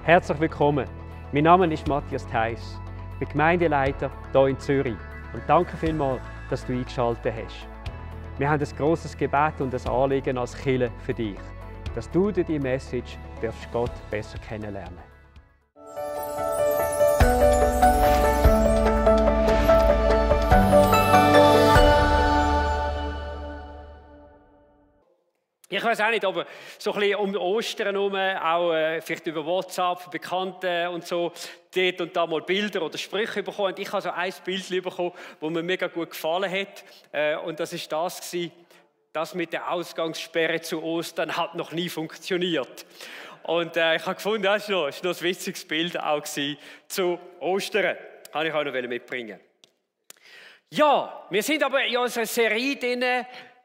Herzlich willkommen. Mein Name ist Matthias Theiss. Ich bin Gemeindeleiter hier in Zürich. Und danke vielmals, dass du eingeschaltet hast. Wir haben ein grosses Gebet und ein Anliegen als Kirche für dich, dass du durch diese Message Gott besser kennenlernen darfst. Ich weiß auch nicht, aber so ein bisschen um Ostern herum, auch vielleicht über WhatsApp, Bekannte und so, dort und da mal Bilder oder Sprüche bekommen. Und ich habe so ein Bild bekommen, das mir mega gut gefallen hat. Und das war das gewesen, das mit der Ausgangssperre zu Ostern hat noch nie funktioniert. Und ich habe gefunden, das war noch ein witziges Bild auch zu Ostern. Das wollte ich auch noch mitbringen. Ja, wir sind aber in unserer Serie drin,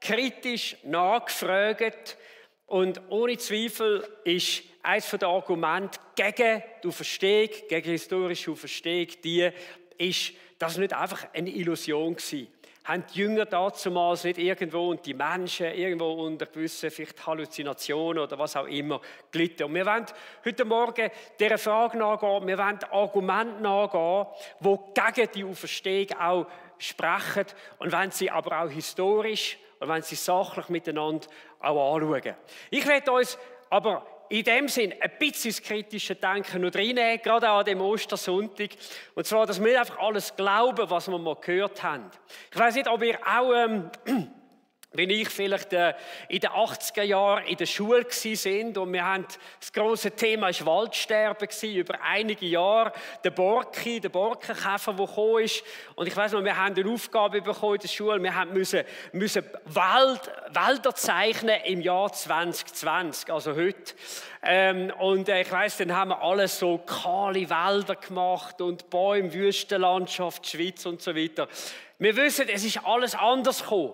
kritisch nachgefragt, und ohne Zweifel ist eines der Argumente gegen die Auferstehung, gegen historische Auferstehung, ist, dass es nicht einfach eine Illusion war. Haben die Jünger damals nicht irgendwo und die Menschen irgendwo unter gewissen vielleicht Halluzinationen oder was auch immer gelitten. Und wir wollen heute Morgen dieser Frage nachgehen, wir wollen Argumente nachgehen, die gegen die Auferstehung auch sprechen, und wollen sie aber auch historisch und wenn sie sachlich miteinander auch anschauen. Ich werde uns aber in dem Sinn ein bisschen das kritische Denken noch reinnehmen, gerade auch an dem Ostersonntag. Und zwar, dass wir einfach alles glauben, was wir mal gehört haben. Ich weiss nicht, ob ihr auch, wenn ich vielleicht in den 80er Jahren in der Schule sind und wir haben, das grosse Thema war Waldsterben über einige Jahre, der Borkenkäfer, der gekommen ist. Und ich weiss noch, wir haben eine Aufgabe bekommen in der Schule, wir müssen Wälder zeichnen im Jahr 2020, also heute. Und ich weiss, dann haben wir alles so kahle Wälder gemacht und Bäume, Wüstenlandschaft, Schweiz und so weiter. Wir wissen, es ist alles anders gekommen.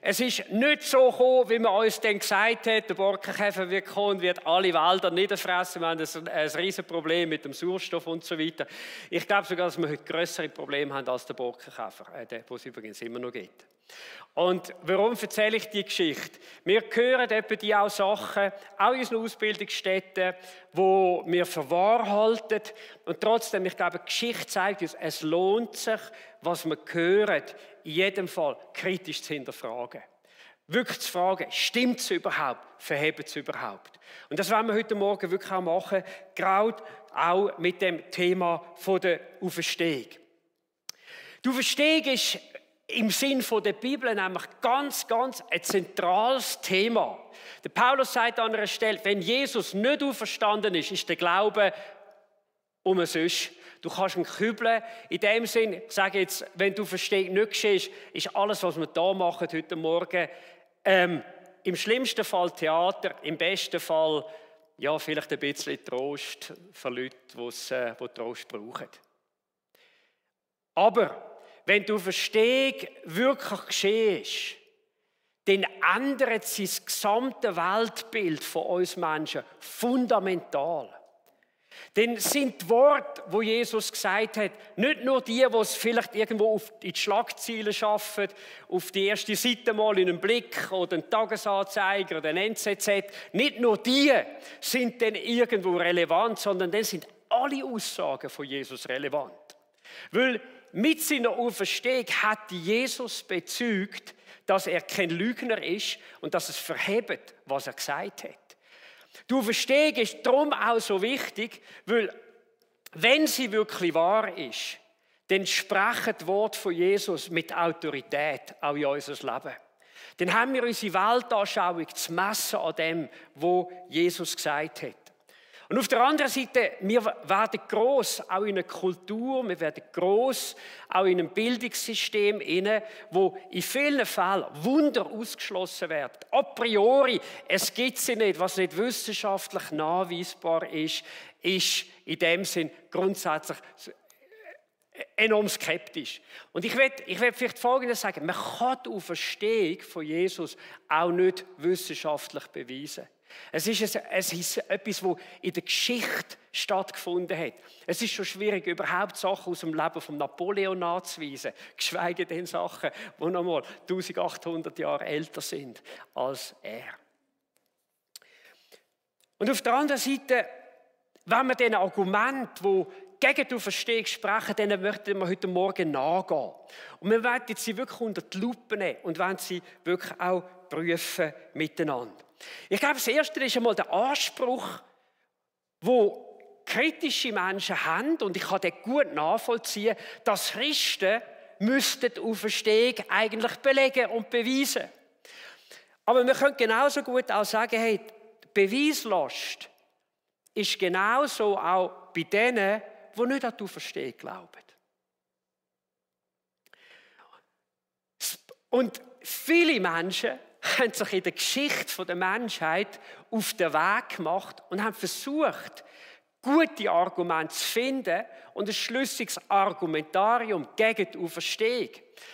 Es ist nicht so gekommen, wie man uns dann gesagt hat, der Borkenkäfer wird kommen und wird alle Wälder niederfressen. Wir haben ein riesiges Problem mit dem Sauerstoff und so weiter. Ich glaube sogar, dass wir heute grössere Probleme haben als der Borkenkäfer, den es übrigens immer noch gibt. Und warum erzähle ich die Geschichte? Wir hören etwa die auch Sachen, auch in unseren Ausbildungsstätten, wo wir für wahr halten. Und trotzdem, ich glaube, die Geschichte zeigt uns, es lohnt sich, was wir hören, in jedem Fall kritisch zu hinterfragen. Wirklich zu fragen, stimmt es überhaupt? Verhebt es überhaupt? Und das wollen wir heute Morgen wirklich auch machen, gerade auch mit dem Thema der Auferstehung. Die Auferstehung ist im Sinn der Bibel nämlich ganz ein zentrales Thema. Der Paulus sagt an einer Stelle, wenn Jesus nicht auferstanden ist, ist der Glaube umsonst. Du kannst ihn kübeln. In dem Sinn, ich sage jetzt, wenn du Auferstehung nicht geschehst, ist alles, was wir hier machen heute Morgen, im schlimmsten Fall Theater, im besten Fall ja, vielleicht ein bisschen Trost für Leute, die Trost brauchen. Aber wenn die Auferstehung wirklich geschehen ist, dann ändert sich das gesamte Weltbild von uns Menschen fundamental. Dann sind die Worte, die Jesus gesagt hat, nicht nur die es vielleicht irgendwo in die Schlagzeilen schaffen, auf die erste Seite mal in einen Blick oder einen Tagesanzeiger oder einen NZZ, nicht nur die sind dann irgendwo relevant, sondern dann sind alle Aussagen von Jesus relevant. Weil mit seiner Auferstehung hat Jesus bezeugt, dass er kein Lügner ist und dass es verhebt, was er gesagt hat. Die Auferstehung ist darum auch so wichtig, weil wenn sie wirklich wahr ist, dann sprechen die Worte von Jesus mit Autorität auch in unser Leben. Dann haben wir unsere Weltanschauung zu messen an dem, was Jesus gesagt hat. Und auf der anderen Seite, wir werden gross, auch in einer Kultur, wir werden gross, auch in einem Bildungssystem, wo in vielen Fällen Wunder ausgeschlossen werden. A priori, es gibt sie nicht, was nicht wissenschaftlich nachweisbar ist in dem Sinn grundsätzlich enorm skeptisch. Und ich will vielleicht Folgendes sagen, man kann die Auferstehung von Jesus auch nicht wissenschaftlich beweisen. Es ist etwas, das in der Geschichte stattgefunden hat. Es ist schon schwierig, überhaupt Sachen aus dem Leben von Napoleon nachzuweisen, geschweige denn Sachen, die noch mal 1800 Jahre älter sind als er. Und auf der anderen Seite wenn wir den Argumenten, die gegen die Auferstehung sprechen, denen möchten wir heute Morgen nachgehen. Und wir werden sie wirklich unter die Lupe nehmen und wollen sie wirklich auch prüfen miteinander. Ich glaube, das Erste ist einmal der Anspruch, wo kritische Menschen haben, und ich kann den gut nachvollziehen, dass Christen müssten die Auferstehung eigentlich belegen und beweisen. Aber wir können genauso gut auch sagen, hey, die Beweislast ist genauso auch bei denen, die nicht an die Auferstehung glauben. Und viele Menschen haben sich in der Geschichte der Menschheit auf den Weg gemacht und haben versucht, gute Argumente zu finden und ein schlüssiges Argumentarium gegen die Auferstehung.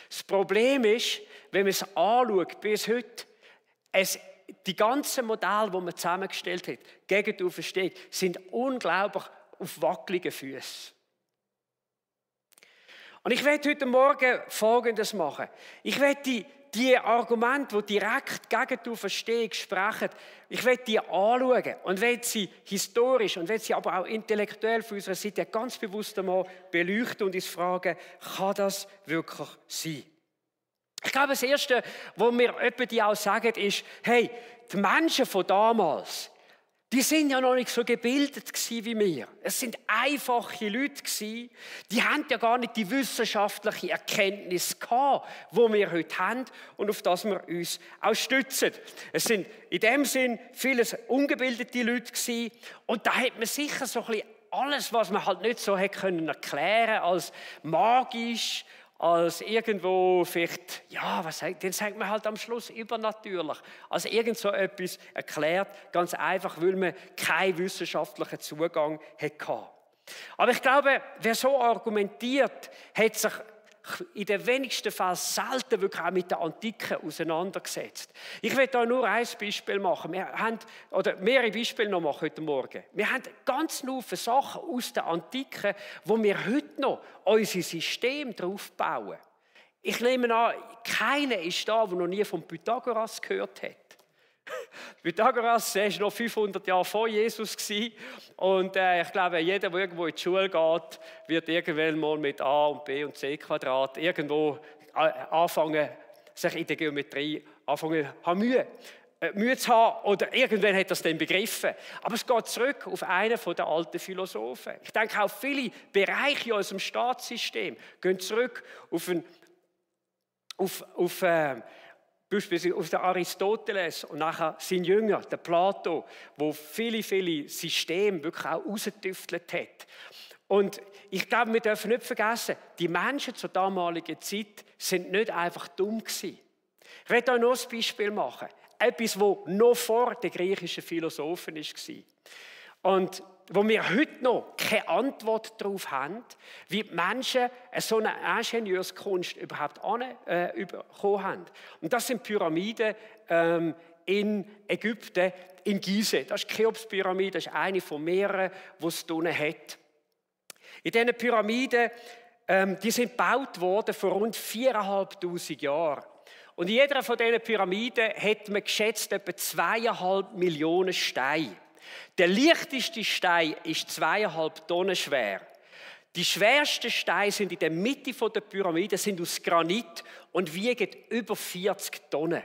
Das Problem ist, wenn man es anschaut, bis heute, die ganzen Modelle, die man zusammengestellt hat, gegen die Auferstehung, sind unglaublich auf wackeligen Füßen. Und ich werde heute Morgen Folgendes machen. Ich werde die Argumente, die direkt gegen die Auferstehung sprechen, ich werde die anschauen und werde sie historisch und werde sie aber auch intellektuell von unserer Seite ganz bewusst einmal beleuchten und uns fragen, kann das wirklich sein? Ich glaube, das Erste, was mir die auch sagen, ist, hey, die Menschen von damals, die sind ja noch nicht so gebildet wie wir. Es sind einfache Leute gewesen, die haben ja gar nicht die wissenschaftliche Erkenntnis gehabt, die wir heute haben und auf das wir uns auch stützen. Es sind in dem Sinn viele ungebildete Leute gewesen und da hat man sicher so ein bisschen alles, was man halt nicht so erklären konnte, als magisch, als irgendwo vielleicht, ja, den sagt man halt am Schluss übernatürlich. Also irgend so etwas erklärt, ganz einfach, weil man keinen wissenschaftlichen Zugang hatte. Aber ich glaube, wer so argumentiert, hat sich in den wenigsten Fällen selten wirklich auch mit der Antike auseinandergesetzt. Ich will da nur ein Beispiel machen. Wir haben, oder mehrere Beispiele noch machen heute Morgen. Wir haben ganz viele Sachen aus der Antike, wo wir heute noch unser System drauf bauen. Ich nehme an, keiner ist da, der noch nie von Pythagoras gehört hat. Pythagoras war noch 500 Jahre vor Jesus und ich glaube, jeder, der irgendwo in die Schule geht, wird irgendwann mal mit A und B und C Quadrat irgendwo anfangen, sich in der Geometrie Mühe zu haben oder irgendwann hat er es dann begriffen. Aber es geht zurück auf einen der alten Philosophen. Ich denke auch viele Bereiche in unserem Staatssystem gehen zurück beispielsweise auf den Aristoteles und nachher sein Jünger, der Plato, wo viele Systeme wirklich auch rausgetüftelt hat. Und ich glaube, wir dürfen nicht vergessen, die Menschen zur damaligen Zeit sind nicht einfach dumm gewesen. Ich werde euch noch ein Beispiel machen. Etwas, das noch vor den griechischen Philosophen war. Und wo wir heute noch keine Antwort darauf haben, wie die Menschen so eine Ingenieurskunst überhaupt bekommen haben. Und das sind Pyramiden in Ägypten, in Gizeh. Das ist die Cheops-Pyramide, das ist eine von mehreren, die es hier hat. In diesen Pyramiden, die sind gebaut worden vor rund 4'500 Jahren. Und in jeder von diesen Pyramiden hat man geschätzt etwa 2,5 Millionen Steine. Der leichteste Stein ist 2,5 Tonnen schwer. Die schwersten Steine sind in der Mitte der Pyramide, sind aus Granit und wiegen über 40 Tonnen.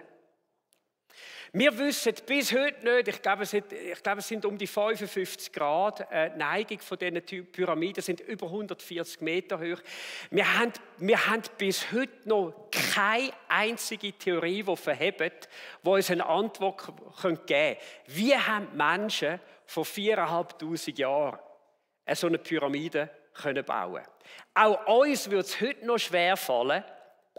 Wir wissen bis heute nicht, ich glaube, es sind um die 55 Grad, die Neigung von diesen Pyramiden sind über 140 Meter hoch. Wir haben bis heute noch keine einzige Theorie, die verhebt, die uns eine Antwort geben können. Wie haben die Menschen vor 4'500 Jahren so eine Pyramide bauen können? Auch uns würde es heute noch schwer fallen,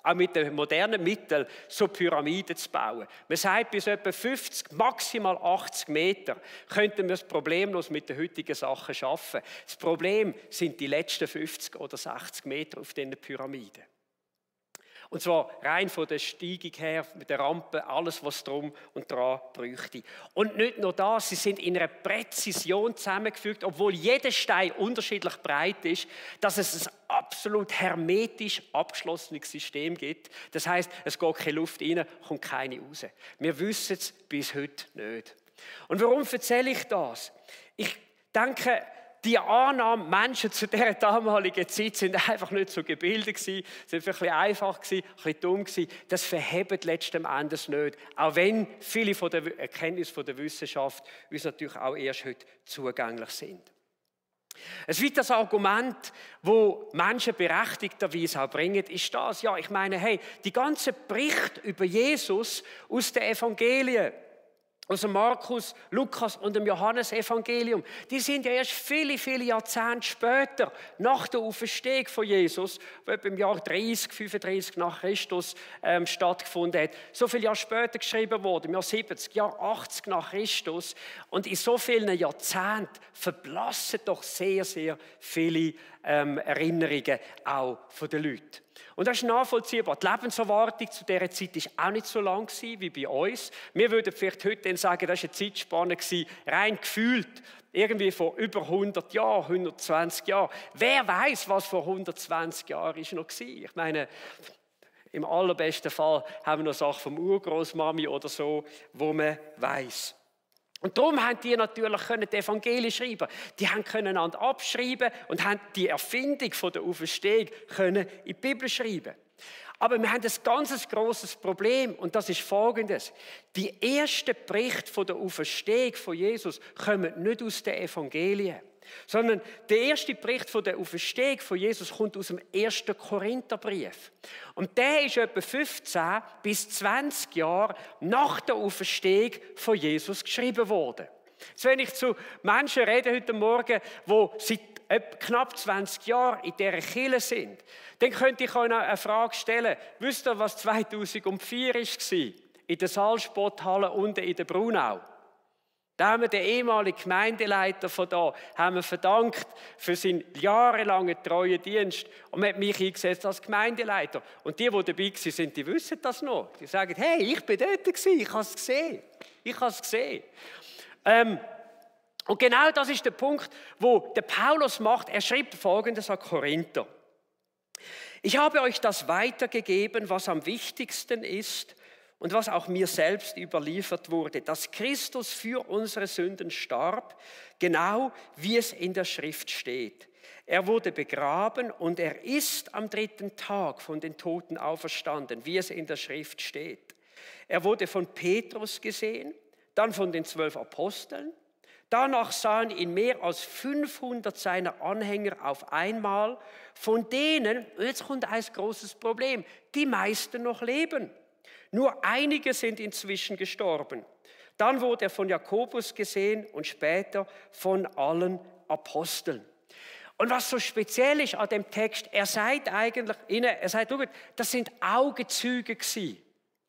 auch mit den modernen Mitteln so Pyramiden zu bauen. Man sagt, bis etwa 50, maximal 80 Meter könnten wir es problemlos mit den heutigen Sachen schaffen. Das Problem sind die letzten 50 oder 60 Meter auf diesen Pyramiden. Und zwar rein von der Steigung her, mit der Rampe, alles, was drum und dran bräuchte. Und nicht nur das, sie sind in einer Präzision zusammengefügt, obwohl jeder Stein unterschiedlich breit ist, dass es ein absolut hermetisch abgeschlossenes System gibt. Das heißt, es geht keine Luft rein, kommt keine raus. Wir wissen es bis heute nicht. Und warum erzähle ich das? denke, die Annahme, Menschen zu dieser damaligen Zeit sind einfach nicht so gebildet gewesen, sind vielleicht ein bisschen einfach gewesen, ein bisschen dumm gewesen. Das verhebt letzten Endes nicht. Auch wenn viele von der Erkenntnisse von der Wissenschaft uns natürlich auch erst heute zugänglich sind. Ein weiteres Argument, das Menschen berechtigterweise auch bringen, ist das. Ja, ich meine, hey, die ganzen Berichte über Jesus aus den Evangelien, aus dem Markus, Lukas und dem Johannesevangelium, die sind ja erst viele, viele Jahrzehnte später, nach der Auferstehung von Jesus, die etwa im Jahr 30, 35 nach Christus stattgefunden hat, so viele Jahre später geschrieben worden, im Jahr 70, Jahr 80 nach Christus. Und in so vielen Jahrzehnten verblassen doch sehr, sehr viele Erinnerungen auch von den Leuten. Und das ist nachvollziehbar. Die Lebenserwartung zu dieser Zeit war auch nicht so lang wie bei uns. Wir würden vielleicht heute sagen, das war eine Zeitspanne, rein gefühlt, irgendwie vor über 100 Jahren, 120 Jahren. Wer weiß, was vor 120 Jahren noch war? Ich meine, im allerbesten Fall haben wir noch Sachen vom Urgroßmami oder so, wo man weiß. Und darum haben die natürlich die Evangelien schreiben. Die haben einander abschreiben und haben die Erfindung von der Auferstehung in die Bibel schreiben. Aber wir haben ein ganz grosses Problem und das ist folgendes. Die ersten Berichte von der Auferstehung von Jesus kommen nicht aus den Evangelien, sondern der erste Bericht von der Auferstehung von Jesus kommt aus dem 1. Korintherbrief. Und der ist etwa 15 bis 20 Jahre nach der Auferstehung von Jesus geschrieben worden. Jetzt, wenn ich zu Menschen rede heute Morgen, die seit knapp 20 Jahren in dieser Kirche sind, dann könnte ich euch eine Frage stellen. Wisst ihr, was 2004 war? In der Salzsporthalle unten in der Brunau. Da haben wir den ehemaligen Gemeindeleiter von da haben wir verdankt für seinen jahrelangen treuen Dienst und man hat mich eingesetzt als Gemeindeleiter. Und die dabei waren, die wissen das noch. Die sagen, hey, ich bin dort gewesen, ich habe es gesehen. Ich habe es gesehen. Und genau das ist der Punkt, wo der Paulus macht. Er schreibt Folgendes an Korinther. Ich habe euch das weitergegeben, was am wichtigsten ist, und was auch mir selbst überliefert wurde, dass Christus für unsere Sünden starb, genau wie es in der Schrift steht. Er wurde begraben und er ist am 3. Tag von den Toten auferstanden, wie es in der Schrift steht. Er wurde von Petrus gesehen, dann von den 12 Aposteln. Danach sahen ihn mehr als 500 seiner Anhänger auf einmal, von denen, jetzt kommt ein großes Problem, die meisten noch leben. Nur einige sind inzwischen gestorben. Dann wurde er von Jakobus gesehen und später von allen Aposteln. Und was so speziell ist an dem Text, er sagt eigentlich ihnen, schaut, das sind Augenzeuge gewesen.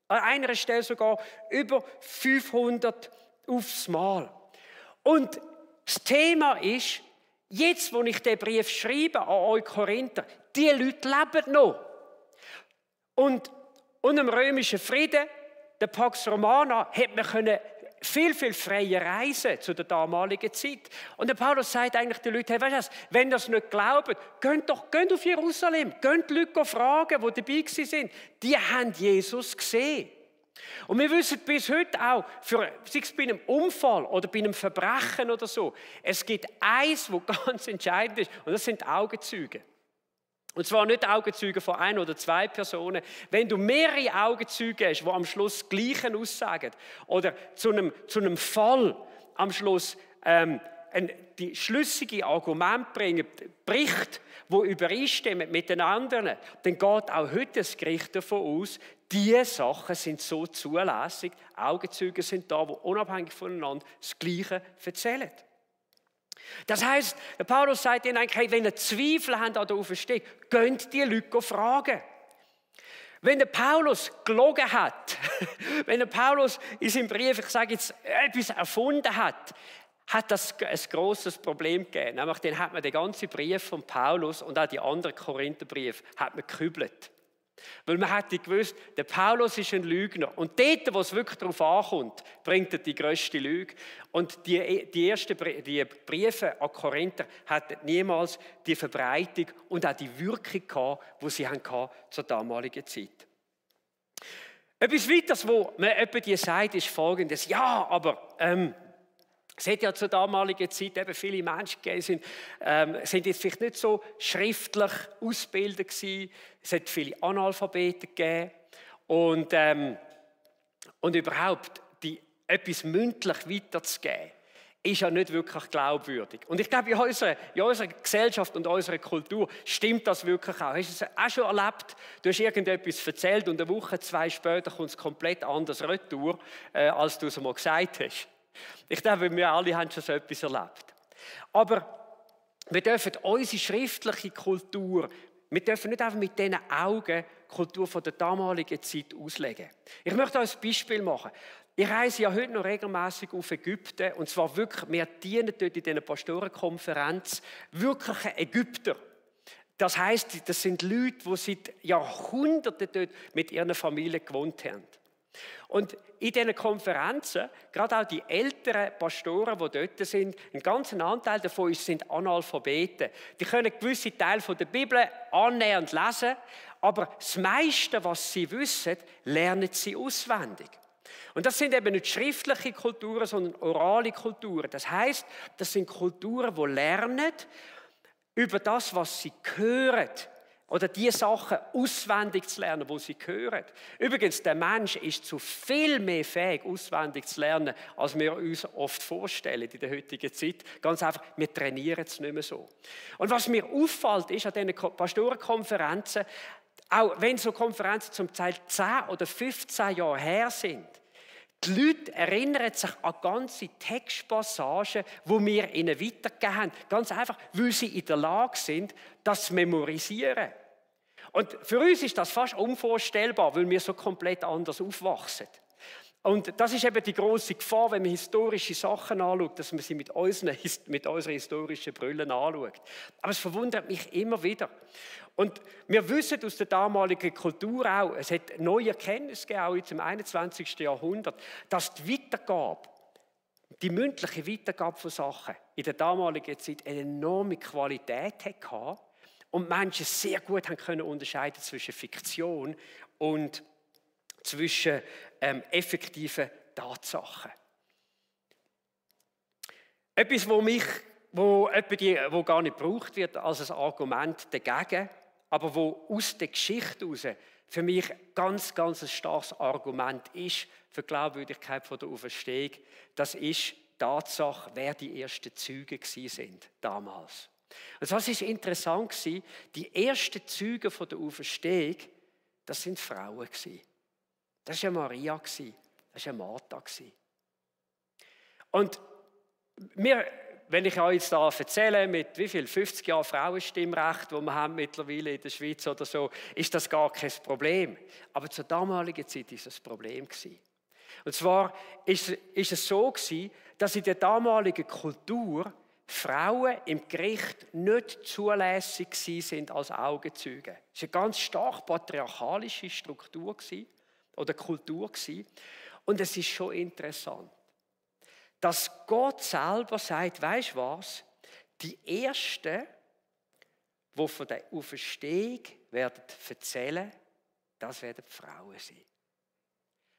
An einer Stelle sogar über 500 aufs Mal. Und das Thema ist, jetzt, wo ich den Brief schreibe an euch Korinther, die Leute leben noch. Und im römischen Frieden, der Pax Romana, hat man viel, viel freier reisen zu der damaligen Zeit. Und der Paulus sagt eigentlich den Leuten, hey, weißt du, wenn ihr das nicht glaubt, geht auf Jerusalem, geht die Leute fragen, die dabei waren. Die haben Jesus gesehen. Und wir wissen bis heute auch, sei es bei einem Unfall oder bei einem Verbrechen oder so, es gibt eins, das ganz entscheidend ist, und das sind Augenzeuge. Und zwar nicht Augenzeuge von 1 oder 2 Personen. Wenn du mehrere Augenzeuge hast, die am Schluss das Gleiche aussagen oder zu einem Fall am Schluss die schlüssige Argumente bringen, Bericht, die übereinstimmen mit den anderen, dann geht auch heute das Gericht davon aus, diese Sachen sind so zulässig. Augenzeuge sind da, die unabhängig voneinander das Gleiche erzählen. Das heisst, der Paulus sagt ihnen eigentlich, hey, wenn ihr Zweifel habt an der Auferstehung, geht die Leute fragen. Wenn der Paulus gelogen hat, wenn der Paulus in seinem Brief, ich sage jetzt, etwas erfunden hat das ein grosses Problem gegeben. Nämlich dann hat man den ganzen Brief von Paulus und auch die anderen Korintherbriefe gekübelt. Weil man hätte gewusst, der Paulus ist ein Lügner. Und dort, wo es wirklich darauf ankommt, bringt er die grösste Lüge. Und die Briefe an Korinther hatten niemals die Verbreitung und auch die Wirkung gehabt, die sie hatten zur damaligen Zeit. Etwas weiteres, wo man etwa die sagt, ist Folgendes. Ja, aber Es hat ja zur damaligen Zeit eben viele Menschen gegeben, sind jetzt vielleicht nicht so schriftlich ausgebildet gewesen. Es hat viele Analphabeten gegeben. Und überhaupt, etwas mündlich weiterzugeben, ist ja nicht wirklich glaubwürdig. Und ich glaube, in unserer Gesellschaft und unserer Kultur stimmt das wirklich auch. Hast du es auch schon erlebt? Du hast irgendetwas erzählt und eine Woche, 2 später kommt es komplett anders retour, als du es einmal gesagt hast. Ich glaube, wir alle haben schon so etwas erlebt. Aber wir dürfen unsere schriftliche Kultur, wir dürfen nicht einfach mit diesen Augen die Kultur von der damaligen Zeit auslegen. Ich möchte euch ein Beispiel machen. Ich reise ja heute noch regelmäßig auf Ägypten und zwar wirklich, wir dienen dort in dieser Pastorenkonferenz wirkliche Ägypter. Das heisst, das sind Leute, die seit Jahrhunderten dort mit ihren Familien gewohnt haben. Und in diesen Konferenzen, gerade auch die älteren Pastoren, die dort sind, ein ganzer Anteil davon sind Analphabeten. Die können gewisse Teile der Bibel annähernd lesen, aber das meiste, was sie wissen, lernen sie auswendig. Und das sind eben nicht schriftliche Kulturen, sondern orale Kulturen. Das heisst, das sind Kulturen, die lernen über das, was sie hören. Oder die Sachen auswendig zu lernen, die sie hören. Übrigens, der Mensch ist zu viel mehr fähig, auswendig zu lernen, als wir uns oft vorstellen in der heutigen Zeit. Ganz einfach, wir trainieren es nicht mehr so. Und was mir auffällt, ist an diesen Pastorenkonferenzen, auch wenn so Konferenzen zum Teil 10 oder 15 Jahre her sind, die Leute erinnern sich an ganze Textpassagen, die wir ihnen weitergegeben haben. Ganz einfach, weil sie in der Lage sind, das zu memorisieren. Und für uns ist das fast unvorstellbar, weil wir so komplett anders aufwachsen. Und das ist eben die grosse Gefahr, wenn man historische Sachen anschaut, dass man sie mit unseren historischen Brillen anschaut. Aber es verwundert mich immer wieder. Und wir wissen aus der damaligen Kultur auch, es hat neue Erkenntnisse gegeben, auch jetzt im 21. Jahrhundert, dass die Weitergabe, die mündliche Weitergabe von Sachen in der damaligen Zeit eine enorme Qualität hatte und Menschen sehr gut können unterscheiden zwischen Fiktion und zwischen effektiven Tatsachen. Etwas, wo gar nicht gebraucht wird als ein Argument dagegen, aber wo aus der Geschichte heraus für mich ganz, ganz ein starkes Argument ist für die Glaubwürdigkeit der Auferstehung, das ist die Tatsache, wer die ersten Zeugen sind damals. Und was ist interessant war, die ersten Zeugen der Auferstehung, das sind Frauen gewesen. Das war Maria, das war Martha. Und wenn ich euch jetzt da erzähle, mit wie viel 50 Jahren Frauenstimmrecht, das wir haben mittlerweile in der Schweiz oder so, ist das gar kein Problem. Aber zur damaligen Zeit war es ein Problem. Und zwar ist es so, dass in der damaligen Kultur Frauen im Gericht nicht zulässig sind als Augenzeugen. Es war eine ganz stark patriarchalische Struktur oder Kultur. Und es ist schon interessant, dass Gott selber sagt, weisst du was? Die Ersten, die von der Auferstehung werden erzählen, das werden die Frauen sein.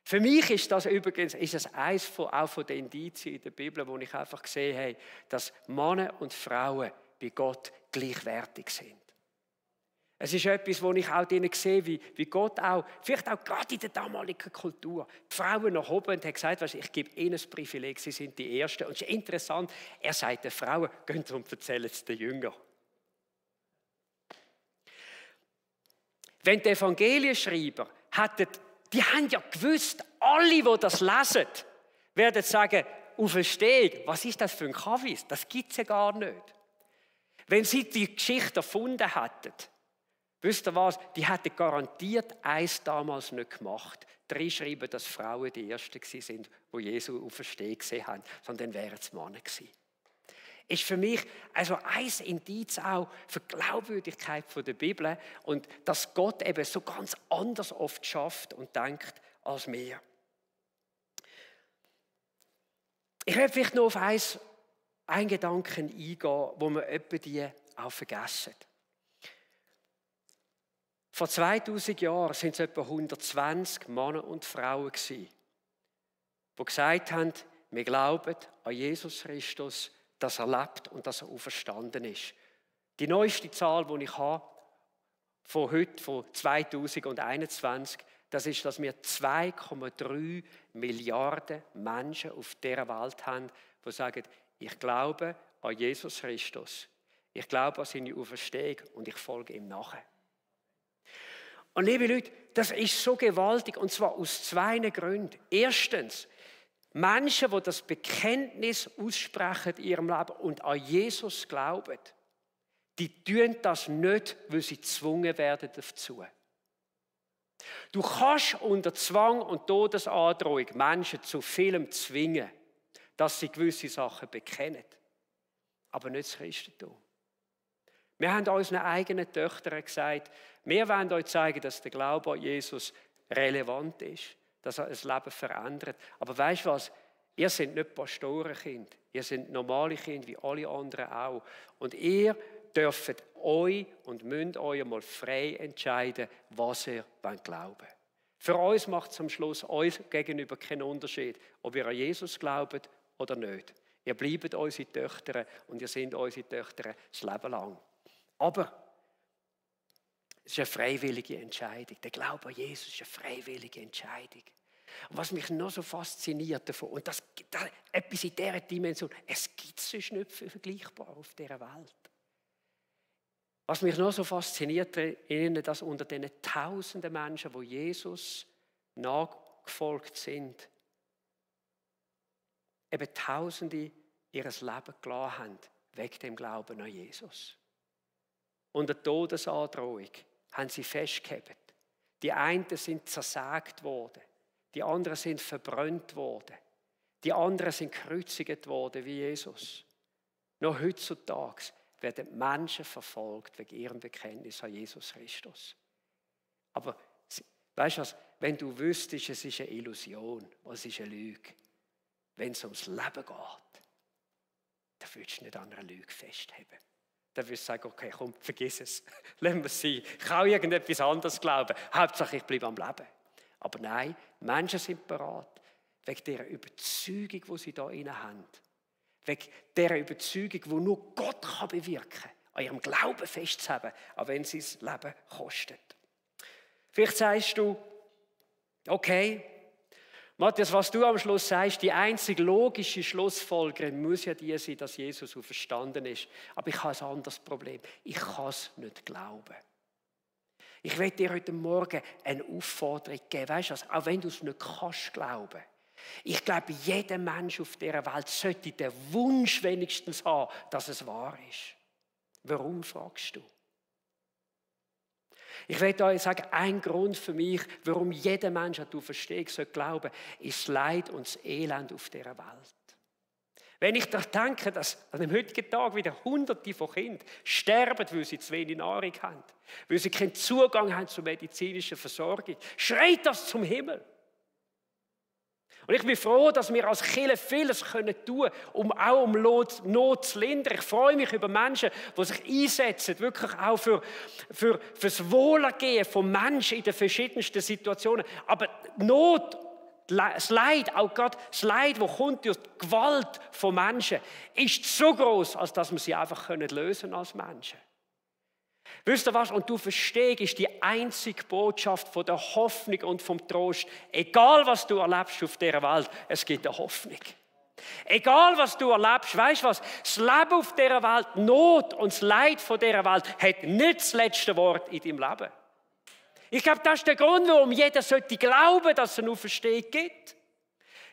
Für mich ist das übrigens eines von den Indizien in der Bibel, wo ich einfach gesehen habe, dass Männer und Frauen bei Gott gleichwertig sind. Es ist etwas, wo ich auch denen sehe, wie Gott auch, vielleicht auch gerade in der damaligen Kultur, die Frauen nach oben und hat gesagt, weißt, ich gebe ihnen das Privileg, sie sind die Ersten. Und es ist interessant, er sagt den Frauen, gehen und erzählen es den Jüngern. Wenn die Evangelienschreiber die haben ja gewusst, alle, die das lesen, werden sagen, Auferstehung, was ist das für ein Kaffee? Das gibt es ja gar nicht. Wenn sie die Geschichte erfunden hätten, wisst ihr was? Die hätten garantiert eins damals nicht gemacht. Schreiben, dass Frauen die Ersten waren, die Jesu Auferstehung gesehen haben, sondern dann wären es Männer gewesen. Ist für mich also ein Indiz auch für die Glaubwürdigkeit der Bibel und dass Gott eben so ganz anders oft schafft und denkt als wir. Ich werde vielleicht noch auf einen Gedanken eingehen, wo wir etwa die auch vergessen. Vor 2000 Jahren sind es etwa 120 Männer und Frauen gewesen, die gesagt haben, wir glauben an Jesus Christus, dass er lebt und dass er auferstanden ist. Die neueste Zahl, die ich habe, von heute, von 2021, das ist, dass wir 2,3 Milliarden Menschen auf dieser Welt haben, die sagen, ich glaube an Jesus Christus. Ich glaube an seine Auferstehung und ich folge ihm nachher. Und liebe Leute, das ist so gewaltig und zwar aus zwei Gründen. Erstens, Menschen, die das Bekenntnis aussprechen in ihrem Leben und an Jesus glauben, die tun das nicht, weil sie gezwungen werden dazu. Du kannst unter Zwang und Todesandrohung Menschen zu vielem zwingen, dass sie gewisse Sachen bekennen. Aber nicht das Christentum. Wir haben unseren eigenen Töchtern gesagt, wir wollen euch zeigen, dass der Glaube an Jesus relevant ist, dass er ein Leben verändert. Aber weißt du was? Ihr seid nicht Pastorenkind. Ihr seid normale Kinder wie alle anderen auch. Und ihr dürft euch und müsst euch einmal frei entscheiden, was ihr glauben wollt. Für uns macht es am Schluss euch gegenüber keinen Unterschied, ob ihr an Jesus glaubt oder nicht. Ihr bleibt unsere Töchter und ihr seid unsere Töchter das Leben lang. Aber es ist eine freiwillige Entscheidung. Der Glaube an Jesus ist eine freiwillige Entscheidung. Und was mich noch so fasziniert davon, und das etwas in dieser Dimension, es gibt es sonst nicht vergleichbar auf dieser Welt. Was mich noch so fasziniert, dass unter diesen tausenden Menschen, die Jesus nachgefolgt sind, eben Tausende ihr Leben gelassen haben, wegen dem Glauben an Jesus. Unter Todesandrohung haben sie festgehalten. Die einen sind zersägt worden, die anderen sind verbrannt worden, die anderen sind gekreuzigt worden wie Jesus. Noch heutzutage werden Menschen verfolgt wegen ihrem Bekenntnis an Jesus Christus. Aber weißt du was, wenn du wüsstest, es ist eine Illusion, es ist eine Lüge, wenn es ums Leben geht, dann würdest du nicht an einer Lüge festhalten. Dann würdest du sagen, okay, komm, vergiss es, lass es sein. Ich kann auch irgendetwas anderes glauben. Hauptsache, ich bleibe am Leben. Aber nein, Menschen sind bereit, wegen dieser Überzeugung, die sie da innen haben, wegen dieser Überzeugung, die nur Gott kann bewirken kann, an ihrem Glauben festzuhalten, auch wenn sie das Leben kostet. Vielleicht sagst du, okay, Matthias, was du am Schluss sagst, die einzige logische Schlussfolgerung muss ja die sein, dass Jesus auferstanden ist. Aber ich habe ein anderes Problem. Ich kann es nicht glauben. Ich will dir heute Morgen eine Aufforderung geben. Weißt du was? Auch wenn du es nicht kannst glauben. Ich glaube, jeder Mensch auf dieser Welt sollte den Wunsch wenigstens haben, dass es wahr ist. Warum, fragst du? Ich will euch sagen, ein Grund für mich, warum jeder Mensch an die Auferstehung glauben soll, ist das Leid und das Elend auf dieser Welt. Wenn ich daran denke, dass an dem heutigen Tag wieder Hunderte von Kindern sterben, weil sie zu wenig Nahrung haben, weil sie keinen Zugang haben zur medizinischen Versorgung, schreit das zum Himmel. Und ich bin froh, dass wir als Kirche vieles tun können, um Not zu lindern. Ich freue mich über Menschen, die sich einsetzen, wirklich auch für das Wohlergehen von Menschen in den verschiedensten Situationen. Aber Not, das Leid, auch gerade das Leid, das kommt durch die Gewalt von Menschen, ist so groß, als dass wir sie einfach lösen als Menschen. Wisst ihr was? Und du verstehst, ist die einzige Botschaft von der Hoffnung und vom Trost. Egal, was du erlebst auf dieser Welt, es gibt eine Hoffnung. Egal, was du erlebst, weißt du was? Das Leben auf dieser Welt, Not und das Leid von dieser Welt hat nicht das letzte Wort in deinem Leben. Ich glaube, das ist der Grund, warum jeder sollte glauben, dass es eine Auferstehung gibt.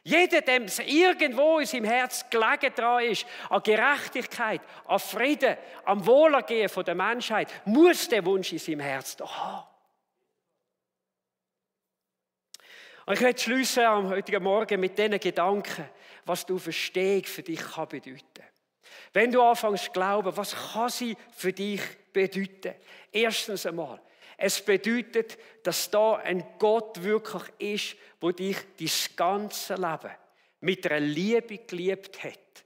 Jeder, dem es irgendwo in seinem Herz gelegen dran ist, an Gerechtigkeit, an Frieden, am Wohlergehen der Menschheit, muss der Wunsch in seinem Herz doch haben. Und ich möchte schließen am heutigen Morgen mit diesen Gedanken, was die Auferstehung für dich kann bedeuten. Wenn du anfängst zu glauben, was kann sie für dich bedeuten? Erstens einmal, es bedeutet, dass da ein Gott wirklich ist, der dich dein ganzes Leben mit einer Liebe geliebt hat,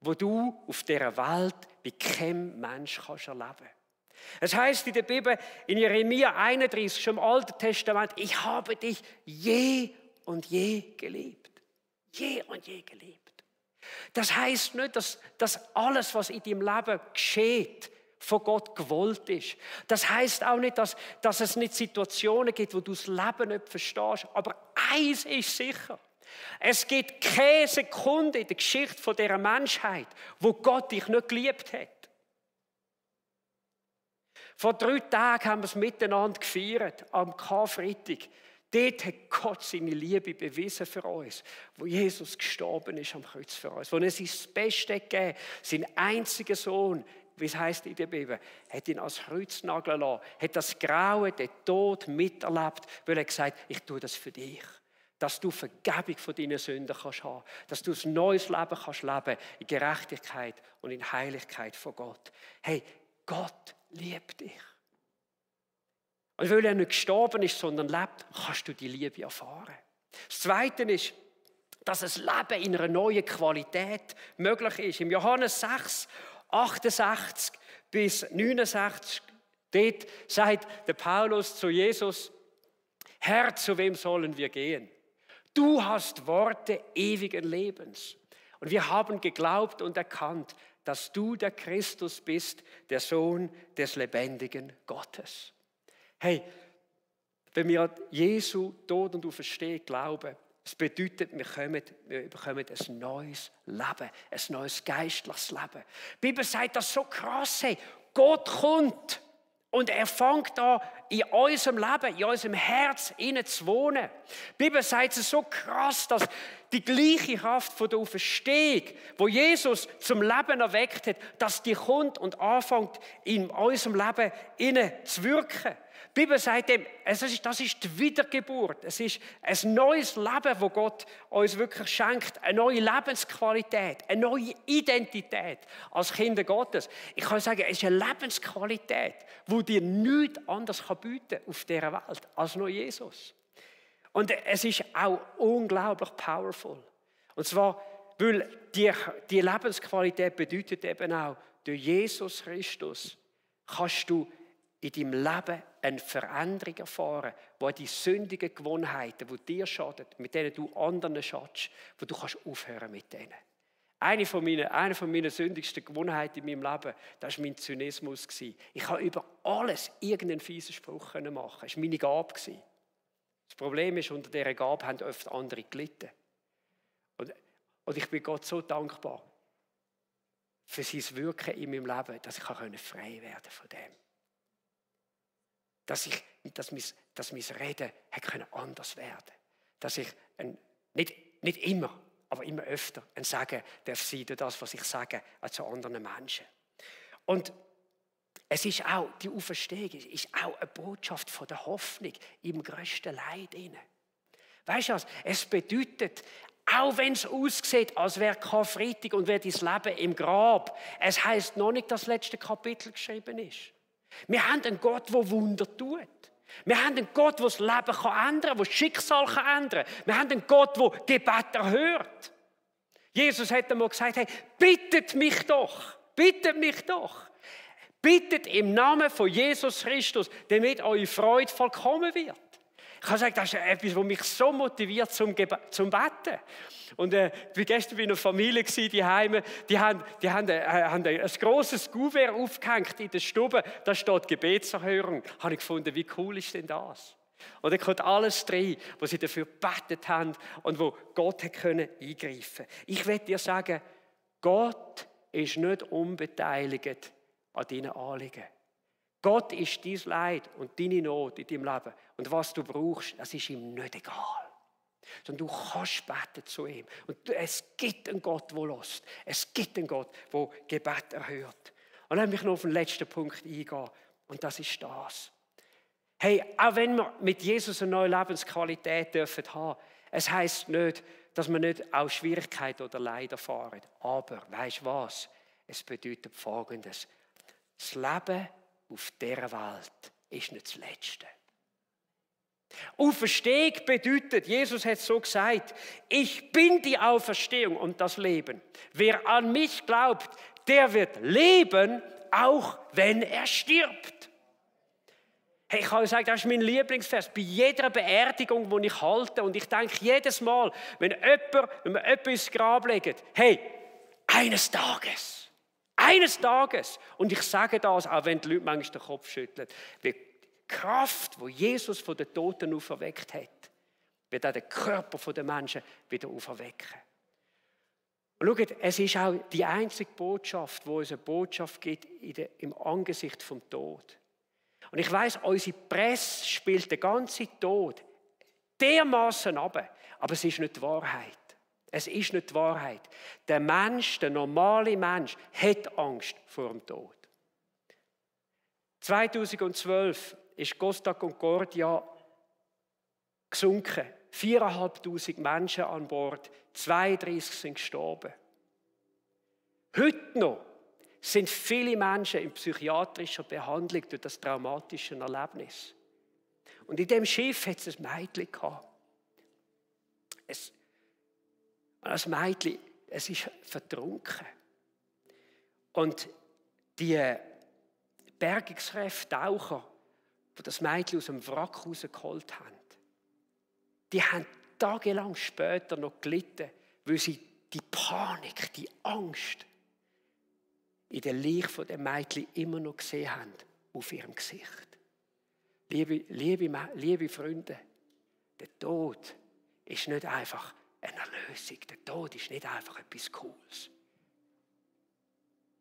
wo du auf dieser Welt bei keinem Mensch kannst erleben. Es heißt in der Bibel, in Jeremia 31, schon im Alten Testament, ich habe dich je und je geliebt. Je und je geliebt. Das heisst nicht, dass alles, was in deinem Leben geschieht, von Gott gewollt ist. Das heisst auch nicht, dass es nicht Situationen gibt, wo du das Leben nicht verstehst. Aber eins ist sicher. Es gibt keine Sekunde in der Geschichte dieser Menschheit, wo Gott dich nicht geliebt hat. Vor 3 Tagen haben wir es miteinander gefeiert, am Karfreitag. Dort hat Gott seine Liebe bewiesen für uns, wo Jesus gestorben ist am Kreuz für uns, wo er sein Bestes gegeben hat, seinen einzigen Sohn, wie es heisst in der Bibel, hat ihn als Kreuz nageln lassen, hat das Grauen, den Tod miterlebt, weil er gesagt hat, ich tue das für dich. Dass du Vergebung von deinen Sünden kannst haben, dass du ein neues Leben kannst leben in Gerechtigkeit und in Heiligkeit von Gott. Hey, Gott liebt dich. Und weil er nicht gestorben ist, sondern lebt, kannst du die Liebe erfahren. Das Zweite ist, dass das Leben in einer neuen Qualität möglich ist. Im Johannes 6, 68 bis 69, dort sagt der Paulus zu Jesus, Herr, zu wem sollen wir gehen? Du hast Worte ewigen Lebens. Und wir haben geglaubt und erkannt, dass du der Christus bist, der Sohn des lebendigen Gottes. Hey, wenn wir Jesu Tod und Auferstehung glauben, es bedeutet, wir bekommen ein neues Leben, ein neues geistliches Leben. Die Bibel sagt das so krass, hey, Gott kommt und er fängt an, in unserem Leben, in unserem Herz innen zu wohnen. Die Bibel sagt es so krass, dass die gleiche Kraft von der Auferstehung, wo Jesus zum Leben erweckt hat, dass die kommt und anfängt, in unserem Leben innen zu wirken. Die Bibel sagt dem, das ist die Wiedergeburt. Es ist ein neues Leben, das Gott uns wirklich schenkt. Eine neue Lebensqualität, eine neue Identität als Kinder Gottes. Ich kann sagen, es ist eine Lebensqualität, die dir nichts anderes bieten kann auf dieser Welt als nur Jesus. Und es ist auch unglaublich powerful. Und zwar, weil die Lebensqualität bedeutet eben auch, durch Jesus Christus kannst du in deinem Leben eine Veränderung erfahren, wo die sündigen Gewohnheiten, die dir schaden, mit denen du anderen schadest, wo du kannst aufhören mit denen. Eine von meinen sündigsten Gewohnheiten in meinem Leben, das war mein Zynismus. Ich konnte über alles irgendeinen fiesen Spruch machen. Das war meine Gabe. Das Problem ist, unter dieser Gabe haben oft andere gelitten. Und ich bin Gott so dankbar für sein Wirken in meinem Leben, dass ich frei werden von dem. Dass mein Reden anders werden konnte. Dass ich nicht immer, aber immer öfter ein Sagen darf sein durch das, was ich sage, als zu anderen Menschen. Und es ist auch, die Auferstehung ist auch eine Botschaft von der Hoffnung im grössten Leid. Weißt du was? Es bedeutet, auch wenn es aussieht, als wäre Karfreitag und wäre dein Leben im Grab, es heisst noch nicht, dass das letzte Kapitel geschrieben ist. Wir haben einen Gott, der Wunder tut. Wir haben einen Gott, der das Leben ändern kann, der das Schicksal ändern kann. Wir haben einen Gott, der Gebet erhört. Jesus hat einmal gesagt, hey, bittet mich doch. Bittet im Namen von Jesus Christus, damit eure Freude vollkommen wird. Ich kann sagen, das ist etwas, was mich so motiviert zum Beten. Und ich war gestern bei einer Familie, die haben ein grosses Kuvert aufgehängt in der Stube, da steht Gebetserhörung. Da habe ich gefunden, wie cool ist denn das? Und da kommt alles drin, wo sie dafür gebetet haben und wo Gott eingreifen konnte. Ich will dir sagen, Gott ist nicht unbeteiligt an deinen Anliegen. Gott ist dein Leid und deine Not in deinem Leben. Und was du brauchst, das ist ihm nicht egal. Sondern du kannst beten zu ihm. Und es gibt einen Gott, der hört. Es gibt einen Gott, der Gebet erhört. Und dann möchte ich noch auf den letzten Punkt eingehen. Und das ist das. Hey, auch wenn wir mit Jesus eine neue Lebensqualität dürfen haben, es heisst nicht, dass wir nicht auch Schwierigkeiten oder Leid erfahren. Aber, weisst du was? Es bedeutet Folgendes. Das Leben auf dieser Welt ist nicht das Letzte. Auferstehung bedeutet, Jesus hat so gesagt, ich bin die Auferstehung und das Leben. Wer an mich glaubt, der wird leben, auch wenn er stirbt. Hey, ich kann euch sagen, das ist mein Lieblingsvers. Bei jeder Beerdigung, die ich halte, und ich denke jedes Mal, wenn wir jemanden ins Grab legen, hey, Eines Tages. Eines Tages. Und ich sage das, auch wenn die Leute manchmal den Kopf schütteln, wie die Kraft, die Jesus von den Toten auferweckt hat, wird auch den Körper der Menschen wieder auferwecken. Und schaut, es ist auch die einzige Botschaft, die uns eine Botschaft gibt im Angesicht vom Tod. Und ich weiss, unsere Presse spielt den ganzen Tod dermaßen ab, aber es ist nicht die Wahrheit. Es ist nicht die Wahrheit. Der Mensch, der normale Mensch, hat Angst vor dem Tod. 2012 ist Costa Concordia gesunken. 4'500 Menschen an Bord, 32 sind gestorben. Heute noch sind viele Menschen in psychiatrischer Behandlung durch das traumatische Erlebnis. Und in dem Schiff hat es ein Mädchen gehabt. Das Mädchen, es ist vertrunken. Und die Bergungskräfte, Taucher, die das Mädchen aus dem Wrack rausgeholt haben, die haben tagelang später noch gelitten, weil sie die Panik, die Angst in der Leiche von dem Mädchen immer noch gesehen haben auf ihrem Gesicht. Liebe Freunde, der Tod ist nicht einfach eine Erlösung. Der Tod ist nicht einfach etwas Cooles.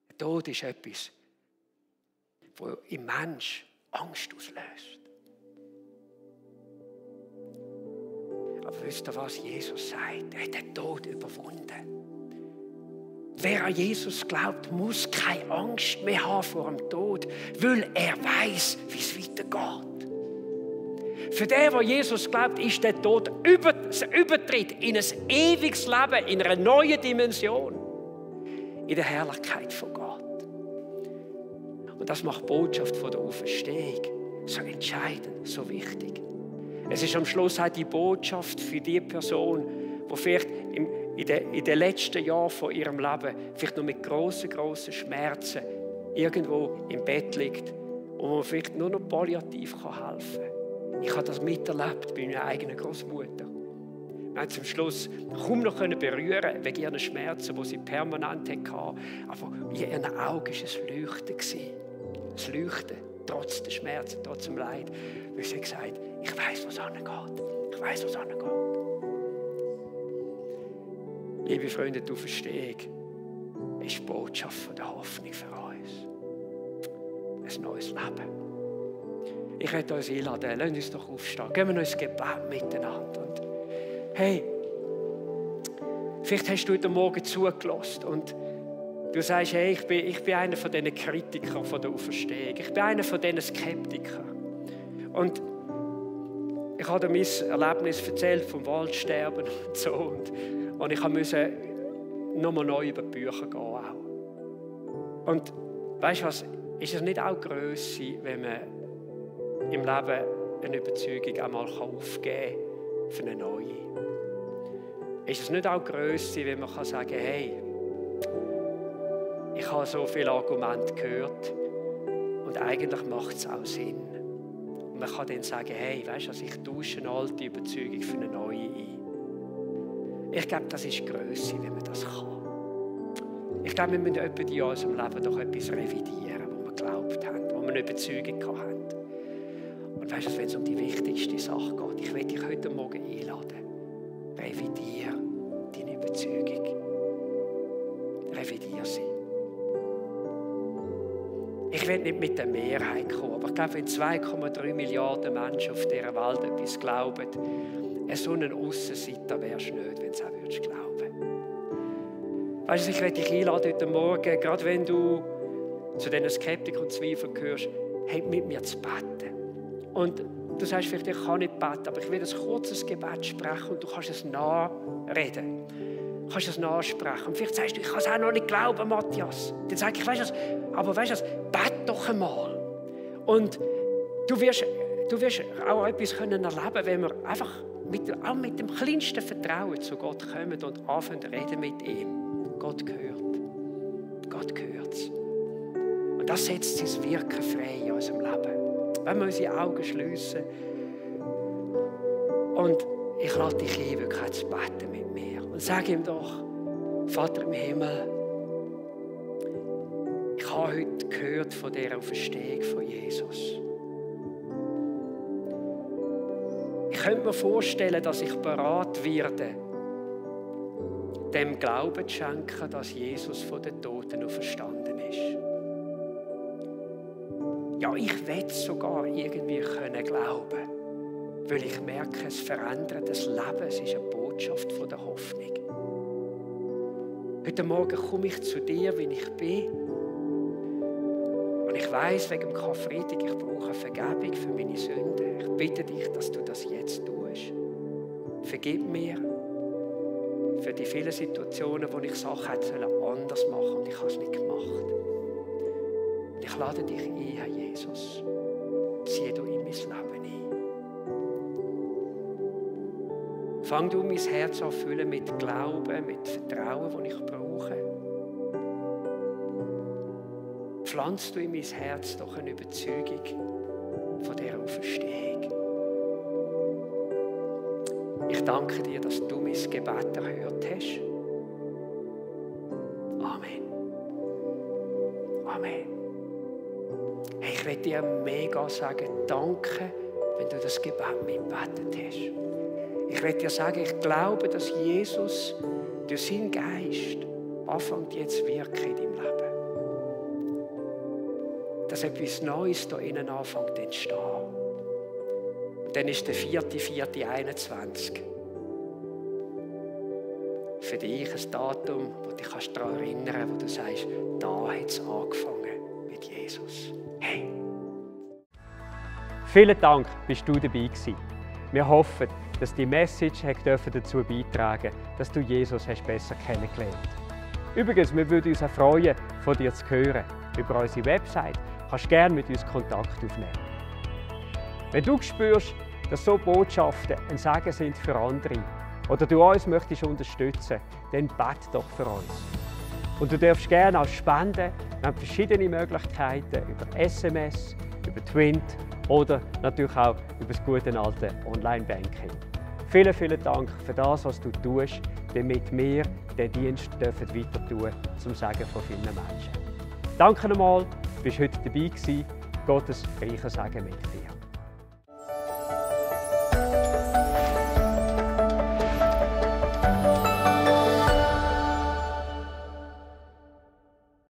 Der Tod ist etwas, das im Mensch Angst auslöst. Aber wisst ihr, was Jesus sagt? Er hat den Tod überwunden. Wer an Jesus glaubt, muss keine Angst mehr haben vor dem Tod, weil er weiß, wie es weitergeht. Für den, der Jesus glaubt, ist der Tod Übertritt in ein ewiges Leben, in einer neuen Dimension, in der Herrlichkeit von Gott. Und das macht die Botschaft von der Auferstehung so entscheidend, so wichtig. Es ist am Schluss auch die Botschaft für die Person, die vielleicht in den letzten Jahren von ihrem Leben vielleicht noch mit grossen Schmerzen irgendwo im Bett liegt und man vielleicht nur noch palliativ helfen kann. Ich habe das miterlebt bei meiner eigenen Großmutter. Wir haben zum Schluss kaum noch berühren wegen ihren Schmerzen, die sie permanent hatten. Aber in ihren Augen war es Leuchten. Es Leuchten, trotz der Schmerzen, trotz dem Leid. Weil sie gesagt hat, ich weiss, was angeht. Ich weiss, was angeht. Liebe Freunde, die Auferstehung ist die Botschaft von der Hoffnung für uns. Ein neues Leben. Ich möchte uns einladen, lasst uns doch aufstehen. Gehen wir noch ins Gebet miteinander. Und hey, vielleicht hast du heute Morgen zugelassen und du sagst, hey, ich bin einer von diesen Kritikern von der Auferstehung. Ich bin einer von diesen Skeptikern. Und ich habe dir mein Erlebnis erzählt vom Waldsterben und so. Und ich musste nochmal neu über die Bücher gehen. Auch. Und weißt du was, ist es nicht auch Grösse, wenn man im Leben eine Überzeugung einmal aufgeben kann für eine neue? Ist es nicht auch Grösse, wenn man sagen kann, hey, ich habe so viele Argumente gehört und eigentlich macht es auch Sinn. Und man kann dann sagen, hey, weißt du, ich tausche eine alte Überzeugung für eine neue ein. Ich glaube, das ist Grösse, wenn man das kann. Ich glaube, wir müssen etwa in unserem Leben doch etwas revidieren, wo wir geglaubt haben, wo wir eine Überzeugung hatten. Und weißt du, wenn es um die wichtigste Sache geht, ich will dich heute Morgen einladen. Revidiere deine Überzeugung. Revidiere sie. Ich will nicht mit der Mehrheit kommen, aber ich glaube, wenn 2,3 Milliarden Menschen auf dieser Welt etwas glauben, so ein Aussenseiter wärst du nicht, wenn du es auch würdest glauben. Weißt du, ich will dich einladen heute Morgen, gerade wenn du zu diesen Skeptikern und Zweifeln gehörst, hey, mit mir zu beten. Und du sagst vielleicht, ich kann nicht beten, aber ich will ein kurzes Gebet sprechen und du kannst es nachreden. Du kannst es nachsprechen. Und vielleicht sagst du, ich kann es auch noch nicht glauben, Matthias. Dann sage ich, weißt du, bet doch einmal. Und du wirst auch etwas erleben können, wenn wir einfach auch mit dem kleinsten Vertrauen zu Gott kommen und anfangen zu reden mit ihm. Gott gehört. Gott gehört's. Und das setzt sein Wirken frei in unserem Leben. Wenn wir unsere Augen schliessen. Und ich lade dich ein, wirklich zu beten mit mir. Und sag ihm doch, Vater im Himmel, ich habe heute gehört von dieser Auferstehung von Jesus. Ich könnte mir vorstellen, dass ich bereit werde, dem Glauben zu schenken, dass Jesus von den Toten auferstanden ist. Ja, ich will sogar irgendwie glauben, weil ich merke, es verändert das Leben. Es ist eine Botschaft von der Hoffnung. Heute Morgen komme ich zu dir, wie ich bin. Und ich weiss, wegen dem Karfreitag, ich brauche Vergebung für meine Sünden. Ich bitte dich, dass du das jetzt tust. Vergib mir für die vielen Situationen, wo ich Sachen hätte anders machen sollen und ich habe es nicht gemacht. Und ich lade dich ein, Herr Jesus. Zieh du in mein Leben ein. Fang du mein Herz an füllen mit Glauben, mit Vertrauen, das ich brauche. Pflanzt du in mein Herz doch eine Überzeugung von dieser Auferstehung. Ich danke dir, dass du mein Gebet erhört hast. Amen. Amen. Hey, ich will dir mega sagen, danke, wenn du das Gebet mitgebetet hast. Ich will dir sagen, ich glaube, dass Jesus durch seinen Geist anfängt jetzt wirken in deinem Leben. Dass etwas Neues da innen anfängt zu entstehen. Und dann ist der 4.4.21. Für dich ein Datum, wo du dich daran erinnern kannst, wo du sagst, da hat es angefangen mit Jesus. Hey! Vielen Dank, bist du dabei gewesen. Wir hoffen, dass die Message dazu beitragen, dass du Jesus besser kennengelernt hast. Übrigens, wir würden uns auch freuen, von dir zu hören. Über unsere Website kannst du gerne mit uns Kontakt aufnehmen. Wenn du spürst, dass so Botschaften ein Segen sind für andere oder du uns möchtest unterstützen, dann bete doch für uns. Und du darfst gerne auch spenden. Wir haben verschiedene Möglichkeiten über SMS, über Twint oder natürlich auch über das gute alte Online-Banking. Vielen, vielen Dank für das, was du tust, damit wir den Dienst weiter tun zum Segen von vielen Menschen. Danke nochmal, du bist heute dabei gewesen. Gottes reicher Segen mit dir.